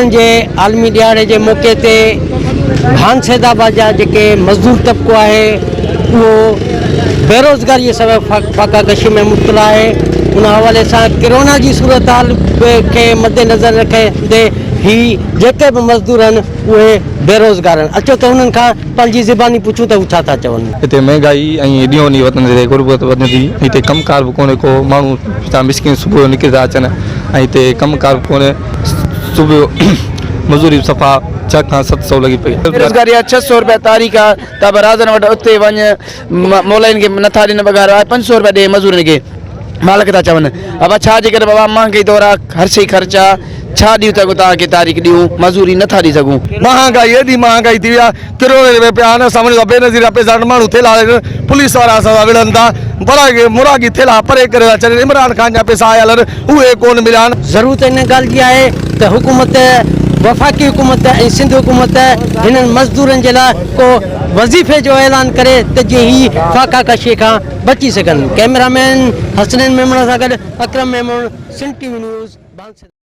مزدورن جي عالمي ڏهاڙي جي موقعي تي ڀان سيد آباد جا جيڪي مزدور طبقو آهي اهو بيروزگاري سبب فاقا ڪشي ۾ مبتلا آهي ان حوالي سان ڪرونا جي صورتحال کي مد نظر رکندي هي جيڪي به مزدور آهن اهي بيروزگار آهن اچو ته انهن کان پنهنجي زباني پڇون ته هو ڇا ٿا چون. هتي مهنگائي ۽ ڏينهون ڏينهن وڌندي رهي غربت وڌندي هتي ڪم ڪار به ڪونهي ڪو ماڻهو هتان مسڪين صبح جو نڪري ٿا اچن ۽ هتي ڪم ڪار به ڪونهي صبح جو مزوري به صفا ڇهه کان 700 لڳي پئي آهي. بيروزگاري آهي 600 رپيا تاريخ آهي ته به رازن وٽ اتي وڃ مولائين کي نٿا ڏين پگهار آهي 500 رپيا ڏي مزورن کي مالڪ ٿا چون بابا ڇا جي ڪري بابا مهانگائي دور آهي هر شي خرچ آهي ڇا ڏيون ته توهان کي تاريخ ڏيون مزوري نٿا ڏئي سگهون. مهانگائي ايڏي مهانگائي ٿي وئي آهي ڪروڙين رپيا پيا آهن اسان وڃون ٿا بينظير جا پئسا آهن ماڻهو ٿيلها آهن پوليس وارا اسان سان وڙهن ٿا براگي مراگي ٿيلها پري ڪري ٿا ڇڏين عمران خان جا پئسا آيل آهن اهي ڪونه مليا آهن. ضرورت ان ڳالهه جي آهي ته حڪومت وفاقي حڪومت ۽ سنڌ حڪومت هنن مزدورن جي لاء ڪو وظيفي جو اعلان ڪري ته جيئن هي فاقا ڪشي کان بچي سگهن ڪئميرا مين حسنين ميمڻ سان گڏ Akram Memon Sindh T V news Bhansar.